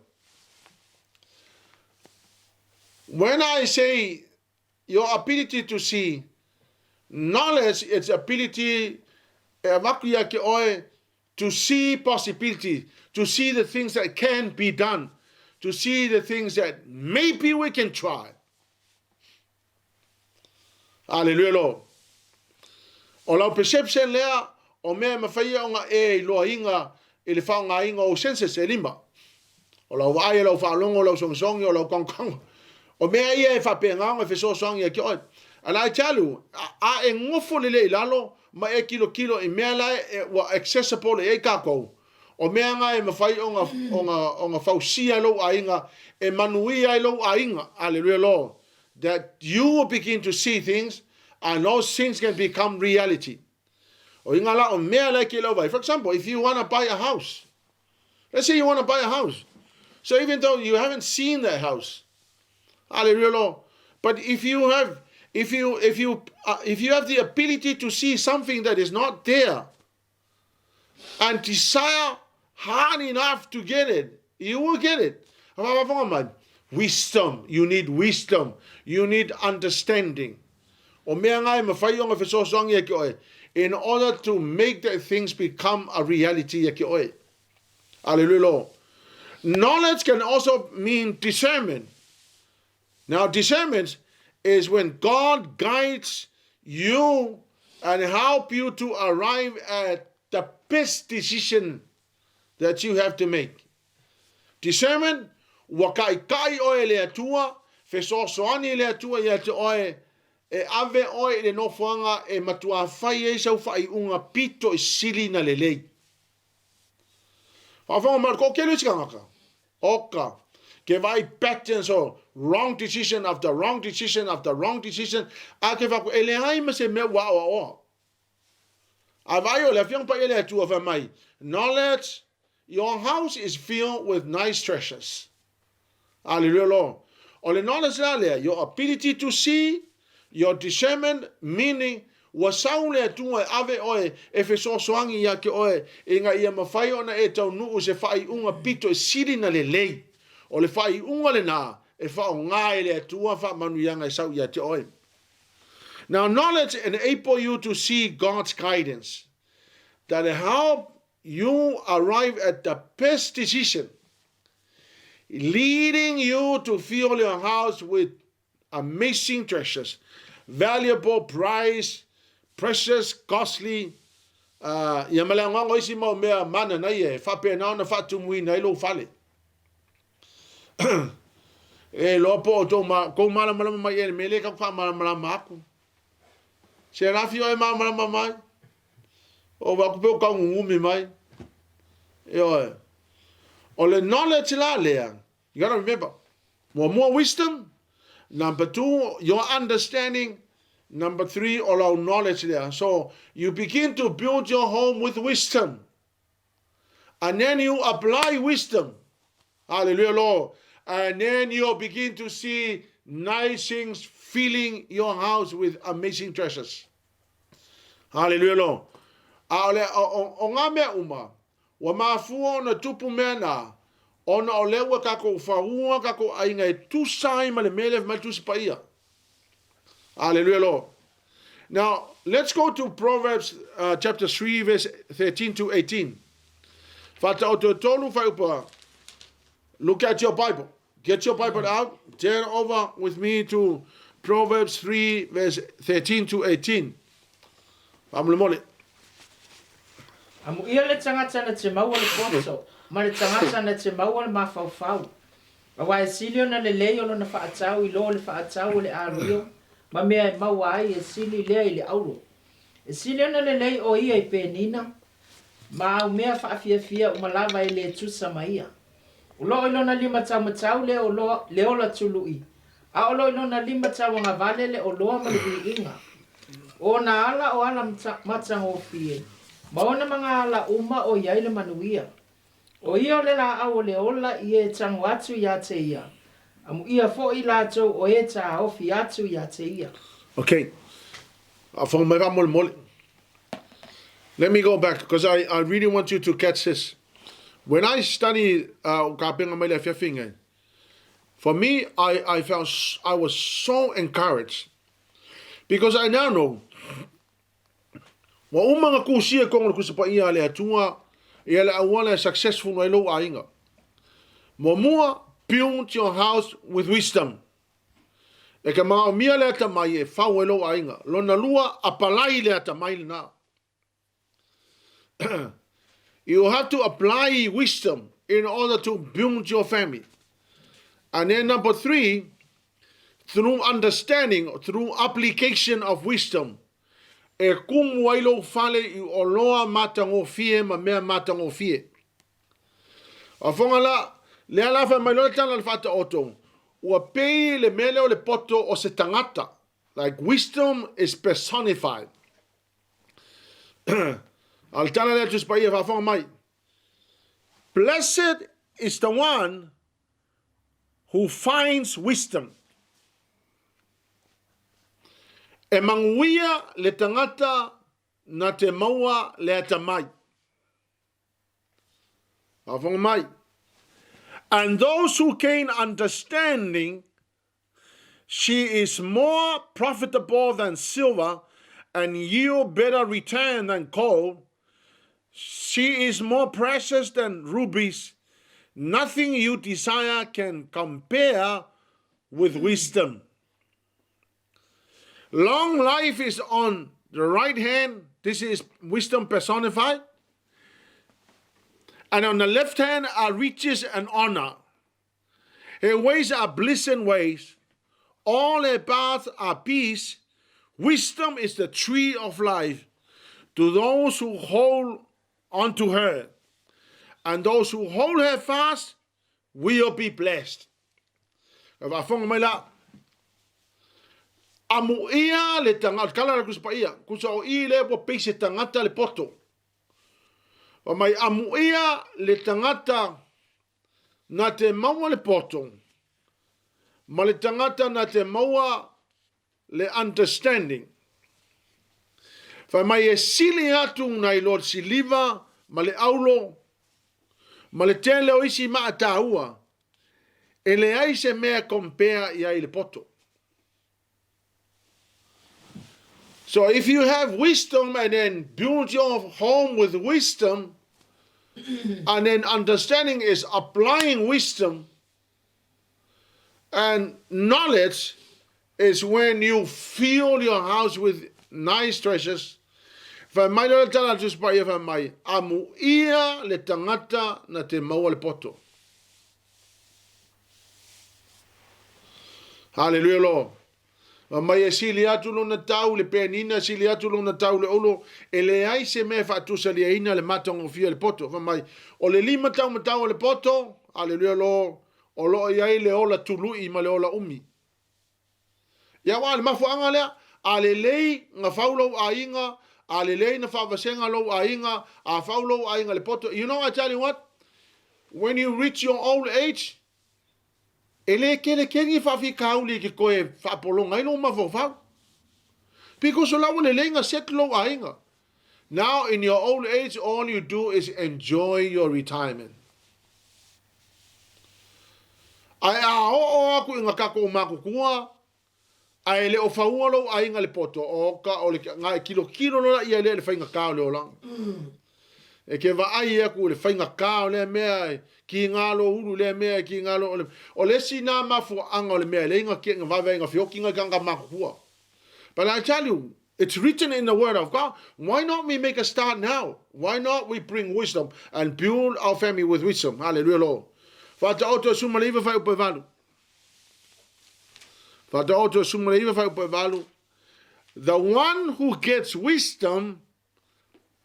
When I say your ability to see, knowledge is ability e avatu ia ke oe to see possibility, to see the things that can be done, to see the things that maybe we can try. Hallelujah, Lord. O lau perception lea, o mea e mafai ai ona e iloaina i le faaaogaina o ou senses e lima. O lau vaai, o lau faalogo, o lau sogisogi, o lau kagokago. O mea ia e faapena ona e fesoasoani ia te oe. And I tell you, a e nofo lelei i lalo ma e tilotilo i mea la e ua accessible i ai kākou, o mea na e mafai ona fausia lou aiga, e manuia ai lou aiga. Hallelujah, Lord. That you will begin to see things and those things can become reality. O inga la o mea la ke lau vai. For example, if you want to buy a house, let's say you want to buy a house. So even though you haven't seen that house, hallelujah, Lord. But if you have, if you have the ability to see something that is not there, and desire hard enough to get it, you will get it. Wisdom, you need wisdom, you need understanding. O mea nga e mawhai o ngā fesoasoani e ki oe, in order to make that things become a reality e ki oe. Hallelujah, Lord. Knowledge can also mean discernment. Now, discernment is when God guides you and help you to arrive at the best decision that you have to make. Discernment, ua kaʻikaʻi oe e le Atua, fesoasoani le Atua ia te oe, e ave oe i le nofoaga e matuā fai ai sau faaiuga pito i sili na lelei. Faafofoga mai, o le toatele o isi tagata, oka, ke vaai patterns o wrong decision after wrong decision after wrong decision, a ke fai atu, e leai ma se mea ua aoaoa. A vaai o le Afioga Paia le Atua fai mai, knowledge, your house is filled with nice treasures. Hallelujah, Lord. O le knowledge la lea, your ability to see, your discernment, meaning, Ua sau le Atua e ave oe e fesoasoani ia te oe ina ia mafai ona e taunuu i se faaiuga pito e sili ona lelei. O le faaiuga lena e faaaoga e le Atua faamanuiaga e sau ia te oe. Now knowledge enable you to see God's guidance that help you arrive at the best decision, leading you to fill your house with amazing treasures, valuable, price, precious, costly, ia ma le anoano o isi mau mea mananaia e faapena ona faatumuina ai lou fale. E iloa po o tou ma, kou malamalama mai ea i le mea lea e tatou faamalamalama atu. Se lafi oe malamalama mai. O vaai atu pe o tau nunumi mai. Ioe. O le knowledge la lea, you gotta remember, muamua wisdom, number 2 your understanding, number 3 o lau knowledge lea. So you begin to build your home with wisdom. And then you apply wisdom. Hallelujah, Lord. And then you begin to see nice things filling your house with amazing treasures. Hallelujah, Lord. A o le, o, o, o ngā mea uma, ua mafua ona tupu mea nā, ona o lea ua tatou faua tatou aiga e tusa ai ma le mea lea fai mai le Tusi Paia. Hallelujah, Lord. Now, let's go to Proverbs chapter 3, verse 13 to 18. Whataoto tolu whaiupa. Look at your Bible. Get your Bible out. Turn over with me to Proverbs 3, verse 13 to 18. Faamolemole. Amuia le tagata na te maua le poto, ma le tagata na te maua le mafaufau. Aua e sili ona lelei o lona faatau i lo o le faatau o le ālio ma mea e maua ai e sili lea i le auro. E sili ona lelei o ia i Penina, ma au mea faafiafia uma lava e le tusa ma ia. O loo i lona lima taumatau le oloa, le ola tului, a o loo i lona lima tauagavale le oloa ma le viiga. O ona ala o ala matagofie, ma ona magaala uma o i ai le manuia. O ia o le laau o le ola i e tago atu ia te ia, amuia foi i latou o e taofi atu ia te ia. Okay. Faafofoga mai faamolemole. Let me go back because I really want you to catch this. When I study o kapenga mai le afiafi ngai, for me, I felt I was so encouraged because I now know ua uma na kusia kongo le Tusi Paia a le Atua ia le auala e successful ai lou aiga. Muamua, build your house with wisdom. E ka manaomia le atamai e fau ai lou aiga. Lona lua, apalai le atamai lena. You have to apply wisdom in order to build your family. And then number 3, through understanding, through application of wisdom, e kumu ai lou fale i oloa matagofie ma mea matagofie. Faafofoga la, lea la fai mai loa le tala a le Faataoto, ua pei le mea lea o le poto o se tagata. Like wisdom is personified. A o le tala lea Tusi Paia, faafofoga mai. Blessed is the one who finds wisdom. E manuia le tagata na te maua le atamai. Faafofoga mai. And those who gain understanding, she is more profitable than silver and yield better return than gold. She is more precious than rubies. Nothing you desire can compare with wisdom. Long life is on the right hand. This is wisdom personified. And on the left hand are riches and honor. Her ways are pleasant ways. All her paths are peace. Wisdom is the tree of life to those who hold onto her. And those who hold her fast will be blessed. Ka faafofoga mai la. Amuia le tagata, kala le Tusi Paia, kusa o i le ua pei se tagata le poto. Fa mai amuia le tagata na te maua le poto, ma le tagata na te maua le understanding. Fai mai e sili atu nai lo le siliva ma le aulo ma le tele o isi maa taua, e leai se mea e compare i ai le poto. So if you have wisdom and then build your home with wisdom, and then understanding is applying wisdom, and knowledge is when you fill your house with nice treasures. Fai mai le tala tu spa ia fai mai, amu ia le tangata na te maua le poto. Hallelujah, Lord. Fai mai e sili atu lona tau le penina, sili atu lona tau le olo, e leai se mea e faatusaliaina le matagofie o le poto. Fai mai, o le lima taumatau o le poto, hallelujah, Lord, o loo i ai le ola tului ma le ola umi. Ia aua o le mafuaaga lea, a lelei na fau lou aiga, a lelei na faavasega lou aiga, a fau lou aiga i le poto, you know I tell you what, when you reach your old age, e le kele kele ni faafitauli e te toe faapologa ai lou mafaufau. Because o la ua lelei na set lou aiga. Now in your old age all you do is enjoy your retirement. Ae a oo aku i nga tatou matutua, ae le o faua lou aiga le poto, o ka o le nga e kilokilo loa ia lea i le faigata o le olaga. E ke vaai aku i le faigata o lea mea, e kiga lou ulu i lea mea, e kiga lou, o le, o le isi na mafuaaga o le mea e leai na vave ai na feoki nai tagata matutua. But I tell you, it's written in the word of God. Why not we make a start now? Why not we bring wisdom and build our family with wisdom? Hallelujah, Lord. Faataoto e suma le iva fai upe valu. Faataoto e suma le iva fai upe valu. The one who gets wisdom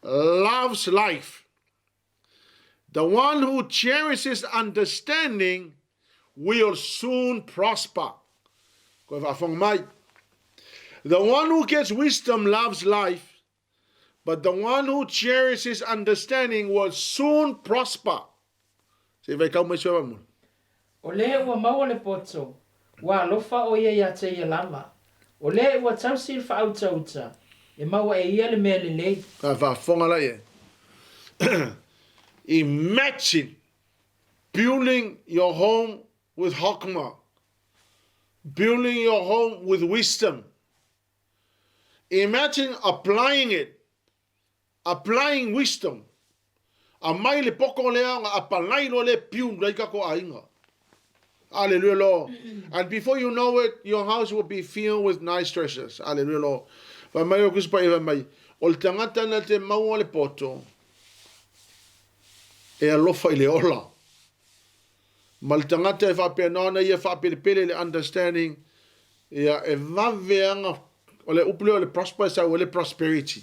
loves life. The one who cherishes understanding will soon prosper. Koe faafofoga mai. The one who gets wisdom loves life, but the one who cherishes understanding will soon prosper. Se i vaitau mai sua mo. O lē ua maua le poto, ua alofa ʻo ia iā te ia lava. O lē ua tausi i le faautauta, e maua e ia le mea lelei. Ka faafofoga la ia. Imagine building your home with hokma, building your home with wisdom. Imagine applying it, applying wisdom. Aumai le poko lea ona apalai loa lea piu ai kako aiga. Hallelujah, Lord. And before you know it, your house will be filled with nice treasures. Hallelujah, Lord. Fai mai o Kusi Paia fai mai, o le tagata na te maua le poto, e alofa i le ola. Ma le tagata e faapena ona ia faapelepele le understanding, ia e vave aga, o le upu lea o le prosper e sau ai le prosperity.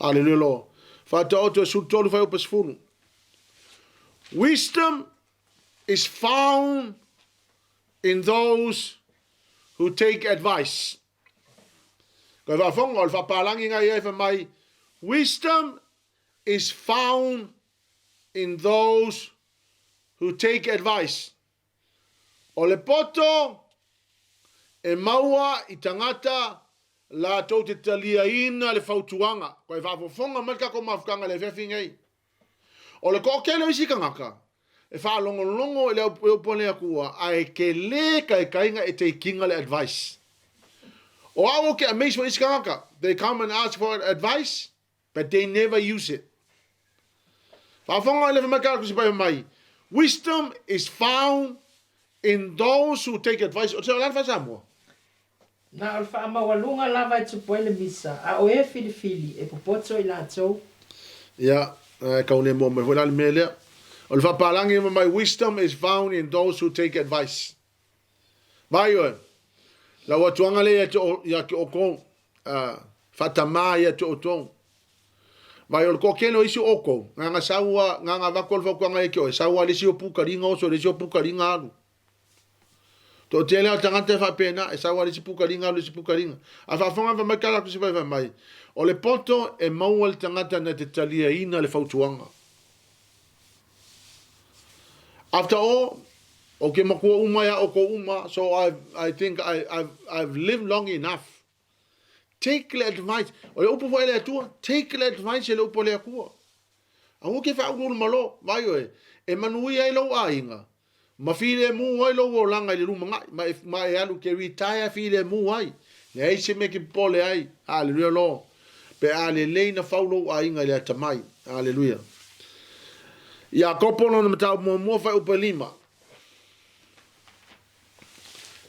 Hallelujah, Lord. Faataoto e 13 fuaiupu 10. Wisdom is found in those who take advice. Koe faafofoga, o le faapalagi na ia e fai mai, wisdom is found in those who take advice. O le poto e maua i tagata latou te taliaina le fautuaga. Koe faafofoga mai le tatou mafutaga i le afiafi nei. O le toatele o isi tagata e faalogologo i le upu a le Atua ae tele taitaiga e take-ina le advice. O au ou te amaze foi i isi tagata, they come and ask for advice but they never use it. Faafofoga i le fai mai Tusi Paia mai, wisdom is found in those who take advice. O le a le faa-Samoa? Na o le faamaualuga lava e tupu ai le misa, a o e filifili, e popoto i latou. Ia, e kau nei mua mai foi la le mea lea. O le faapalagi ma mai, wisdom is found in those who take advice. Vai oe, lau atuaga lea ia te, ia te outou, faatamā ia te outou. Vai o le toatele o isi o outou, nganga sau a, nganga avatu le fautuaga ia te oe, sau a le isi o pukaliga oso, le isi o pukaliga alu. Toatele lava o tagata e faapena, e sau lava le isi pukaliga alu le isi pukaliga. A faafofoga fai mai tala atu se fai mai, o le poto e maua le tagata na te taliaina le fautuaga. After all, ou te matua uma ia outou uma, so I think I've lived long enough. Take le advice. O le upu foi a le Atua, take le advice e le upu a le Atua. Aua ke faauluulu malo, vaai oe, e manuia ai lou aiga, ma filemu ai lou olaga i le lumanai, ma e, ma e alu ke retire filemu ai. Leai se mea ke popole ai. Haleluia Lord. Pe a lelei na fau lou aiga i le atamai. Haleluia. Iakopo lona mataupu muamua fuaiupu e 5.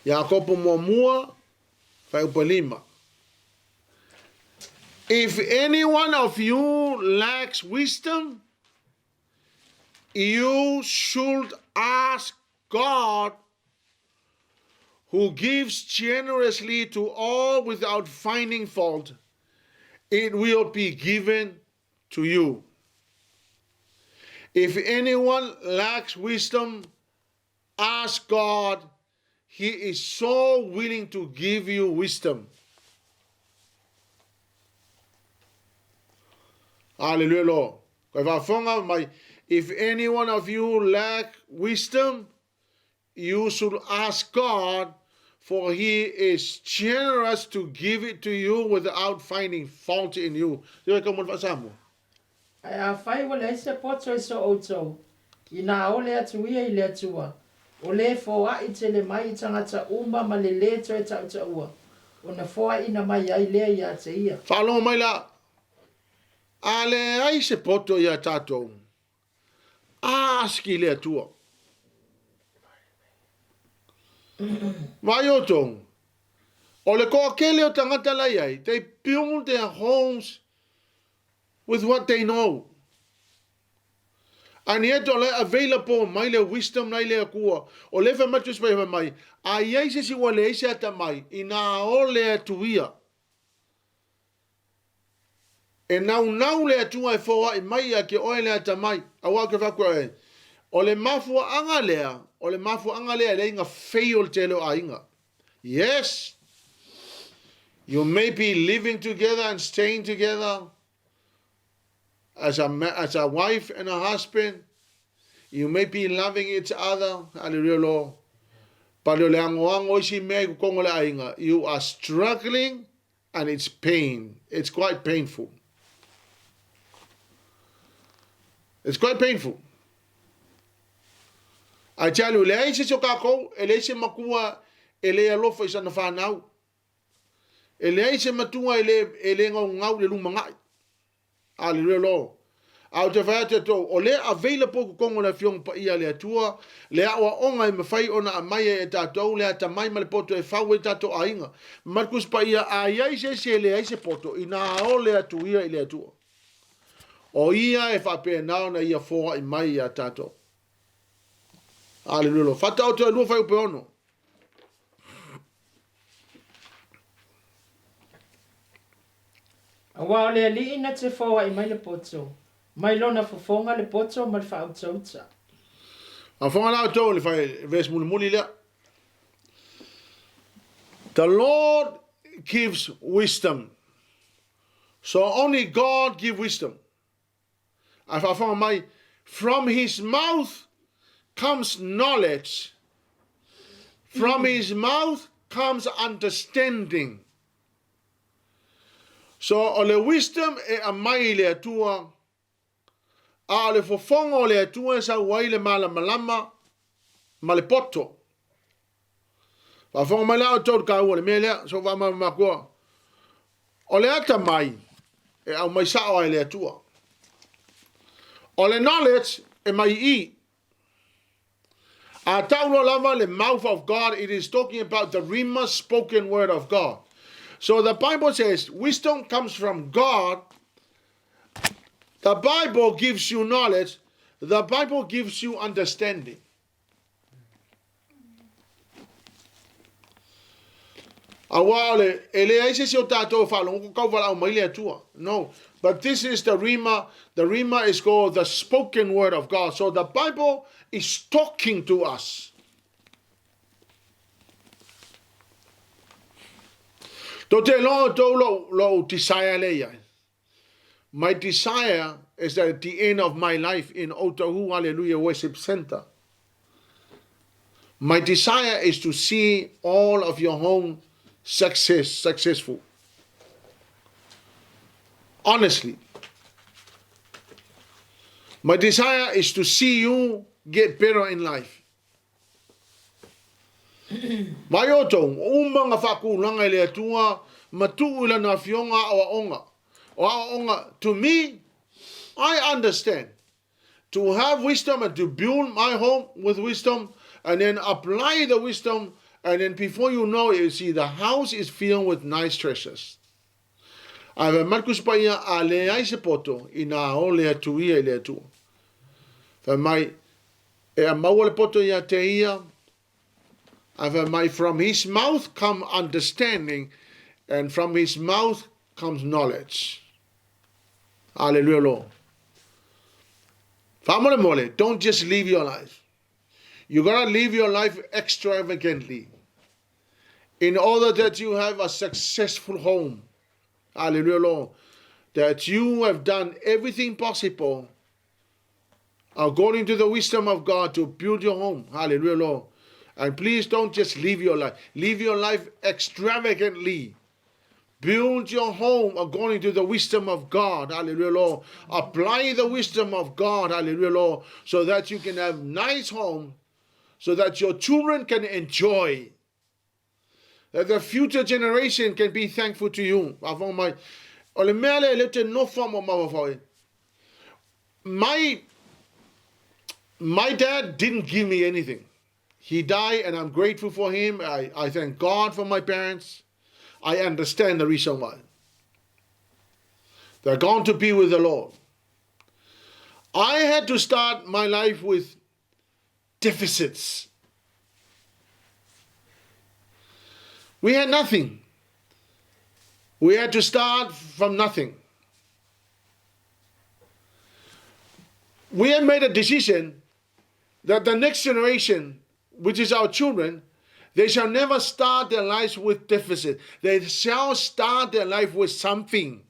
Iakopo muamua fuaiupu e 5. If any one of you lacks wisdom, you should ask God, who gives generously to all without finding fault. It will be given to you. If anyone lacks wisdom, ask God. He is so willing to give you wisdom. Hallelujah, Lord. Koe faafofoga mai, if any one of you lack wisdom, you should ask God, for he is generous to give it to you without finding fault in you. Te wai kau mo le faasamoa. Ae afai ua leai se poto i so outou, inā ole atu ia i le Atua, o le foaʻi tele mai i tagata uma ma le lē toe taʻutaʻua, ona foaʻina mai ai lea iā te ia. Faalogo mai la, a leai se poto iā tatou, ask i le Atua. Vaai outou, o le toatele o tagata la i ai, they build their homes with what they know. And yet o la e available mai le wisdom la i le Atua. O le fai mai Tusi Paia fai mai, a i ai se isi ua leai se atamai, inā o le Atua ia. E naunau le Atua e foai mai ia ke oe le atamai. Aua ke whaku e, o le mafuaanga lea, o le mafuaanga lea e leai ga fail le tele o aiga. Yes, you may be living together and staying together as a, as a wife and a husband. You may be loving each other. Hallelujah, Lord. But o le agoago isi mea i totonu o le aiga, you are struggling and it's pain. It's quite painful. It's quite painful. I tell you, leai se isi o tatou, e leai se matua e le alofa i sana fanau. E leai se matua e le, e le gaugau i le lumanai. Hallelujah Lord. A ou te fai atu ia tou, o lea available i totonu o le Afioga Paia a le Atua, le aoaoga e mafai ona aumai ai e tatou le atamai ma le poto e fau ai tatou aiga. Ma le Tusi Paia, a i ai se isi e leai se poto, inā ole atu ia i le Atua. O ia e faapena ona ia foai mai iā tatou. Hallelujah Lord. Faataoto e 2 fuaiupu e 6. Aua o le Alii na te foai mai le poto, mai lona fofoga le poto ma le faautauta. Faafofoga la outou i le fai verse mulimuli lea. The Lord gives wisdom. So only God give wisdom. Ae faafofoga mai, from his mouth comes knowledge. From his mouth comes understanding. So o le wisdom e aumai i le Atua, a o le fofoga o le Atua e sau ai le malamalama ma le poto. Faafofoga mai la outou i le taua o le mea lea, so faamamakoa. O le atamai e aumai sao lava e le Atua. O le knowledge e mai i i. A tau loa lava le mouth of God, it is talking about the rhema spoken word of God. So the Bible says wisdom comes from God. The Bible gives you knowledge. The Bible gives you understanding. Aua o le, e leai se isi o tatou e faalogo ko kau valaau mai le Atua. No. But this is the Rhema. The Rhema is called the spoken word of God. So the Bible is talking to us. Tou te iloa outou lou, lou desire lea i ai. My desire is that at the end of my life in Otahuhu Hallelujah Worship Center, my desire is to see all of your home success, successful. Honestly. My desire is to see you get better in life. Mai outou, uma nga faakulaga i le Atua ma tuu i Lana Afioga aoaoga. O aoaoga, to me, I understand. To have wisdom and to build my home with wisdom and then apply the wisdom and then before you know it, you see the house is filled with nice treasures. Ae fai mai le Tusi Paia, a leai se poto, inā o le atu ia i le Atua. Fai mai, e a maua le poto ia te ia, ae fai mai, from his mouth come understanding, and from his mouth comes knowledge. Hallelujah, Lord. Faamolemole, don't just live your life. You gotta live your life extravagantly in order that you have a successful home. Hallelujah, Lord. That you have done everything possible according to the wisdom of God to build your home. Hallelujah, Lord. And please don't just live your life. Live your life extravagantly. Build your home according to the wisdom of God. Hallelujah, Lord. Apply the wisdom of God. Hallelujah, Lord. So that you can have nice home, so that your children can enjoy. That the future generation can be thankful to you. Faafofoga mai. O le mea lea e le o te nofo ma mafaufau ai. My dad didn't give me anything. He died and I'm grateful for him. I thank God for my parents. I understand the reason why. They're gone to be with the Lord. I had to start my life with deficits. We had nothing. We had to start from nothing. We have made a decision that the next generation, which is our children, they shall never start their lives with deficit. They shall start their life with something.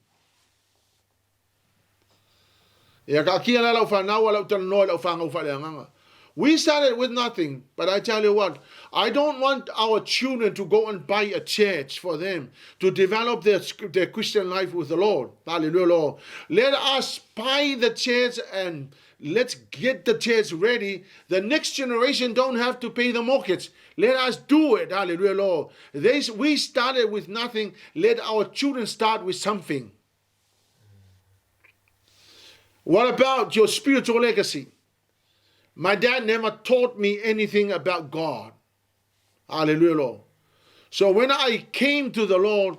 Ia ka akia la lau whanau a lau talanoa i lau whangau whaleagaga. We started with nothing, but I tell you what, I don't want our children to go and buy a church for them to develop their Christian life with the Lord. Hallelujah, Lord. Let us buy the church and let's get the church ready. The next generation don't have to pay the mortgage. Let us do it. Hallelujah, Lord. We started with nothing. Let our children start with something. What about your spiritual legacy? My dad never taught me anything about God. Hallelujah, Lord. So when I came to the Lord,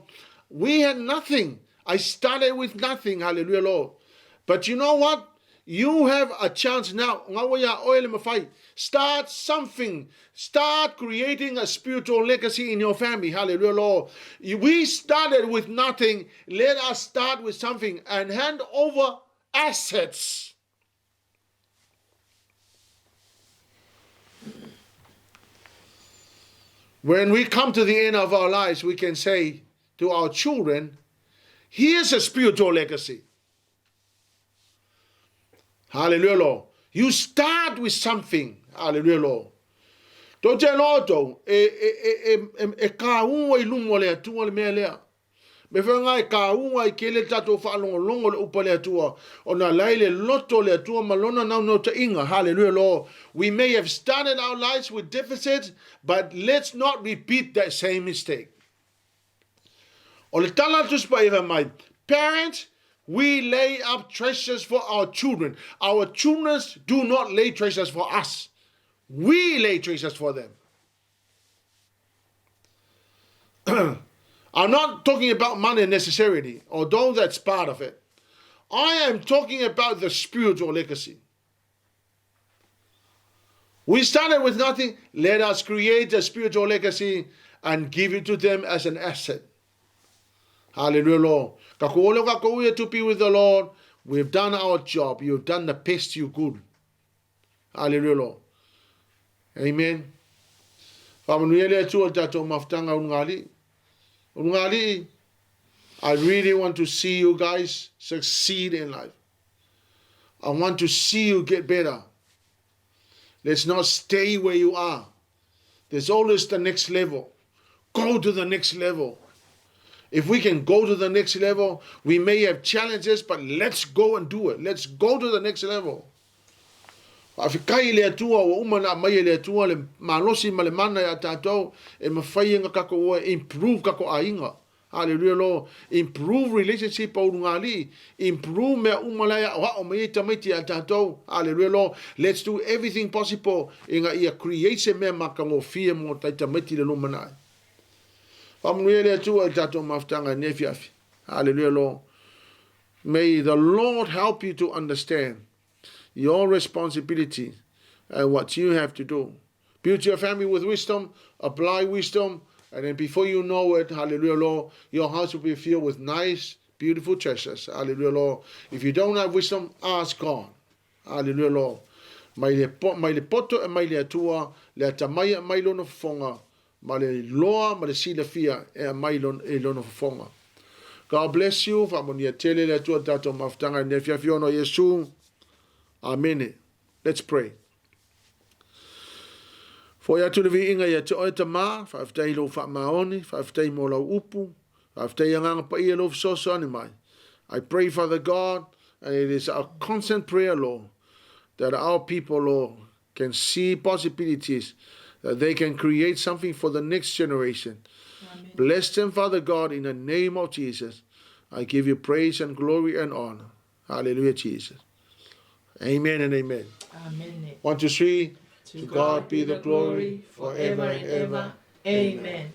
we had nothing. I started with nothing. Hallelujah, Lord. But you know what? You have a chance now. Start something. Start creating a spiritual legacy in your family. Hallelujah, Lord. We started with nothing. Let us start with something and hand over assets. When we come to the end of our lives, we can say to our children, here's a spiritual legacy. Hallelujah, Lord. You start with something. Hallelujah, Lord. Tō te loto, e ka ua i lumo le Atua le mea lea. Me whainga e ka ua i ke le tātou whaalongolongo le upa le Atua. O nā lai le loto le Atua ma lona nau no te inga. Hallelujah, Lord. We may have started our lives with deficits, but let's not repeat that same mistake. O le tala a Tusi Paia fai mai, Parents, we lay up treasures for our children. Our children do not lay treasures for us. We lay treasures for them. I'm not talking about money necessarily, although that's part of it. I am talking about the spiritual legacy. We started with nothing. Let us create a spiritual legacy and give it to them as an asset. Hallelujah, Lord. Ka ko ole ka ko to be with the Lord. We've done our job. You've done the best you could. Hallelujah, Lord. Amen. Whaamanuia le Atua i le tatou mafutaga ulugalii. Ulugalii, I really want to see you guys succeed in life. I want to see you get better. Let's not stay where you are. There's always the next level. Go to the next level. If we can go to the next level, we may have challenges, but let's go and do it. Let's go to the next level. Faafetai i le Atua ua uma ona aumai e le Atua le malosi ma le mana ia tatou e mafai ai ona tatou o e improve tatou aiga. Hallelujah Lord. Improve relationship o ulugalii. Improve mea uma la e aoao mai ai tamaiti ia tatou. Hallelujah Lord. Let's do everything possible ina ia create se mea matagofie mo tai tamaiti i le lumanai. Faamanuia le Atua i le tatou mafutaga i lenei afiafi. Hallelujah Lord. May the Lord help you to understand your responsibility and what you have to do. Build your family with wisdom, apply wisdom, and then before you know it, hallelujah, Lord, your house will be filled with nice, beautiful treasures. Hallelujah, Lord. If you don't have wisdom, ask God. Hallelujah, Lord. Mai le, po, mai le poto e mai le Atua, le atamai e mai lona fofoga, ma le loa ma le silafia e aumai i lona fofoga. God bless you. Faamanuia tele le Atua tatou mafutaga i lenei afiafi ona o Iesu. Amene. Let's pray. Foi atu le viiga ia te oe Tama, faafetai i lou faamaoni, faafetai mo lau upu, faafetai agaga paia lou fesoasoani mai. I pray, Father God, and it is our constant prayer, Lord, that our people, Lord, can see possibilities that they can create something for the next generation. Amen. Bless them, Father God, in the name of Jesus. I give you praise and glory and honor. Hallelujah, Jesus. Amen and amen. Amen. 1, 2, 3. To God be the glory forever and ever. Amen.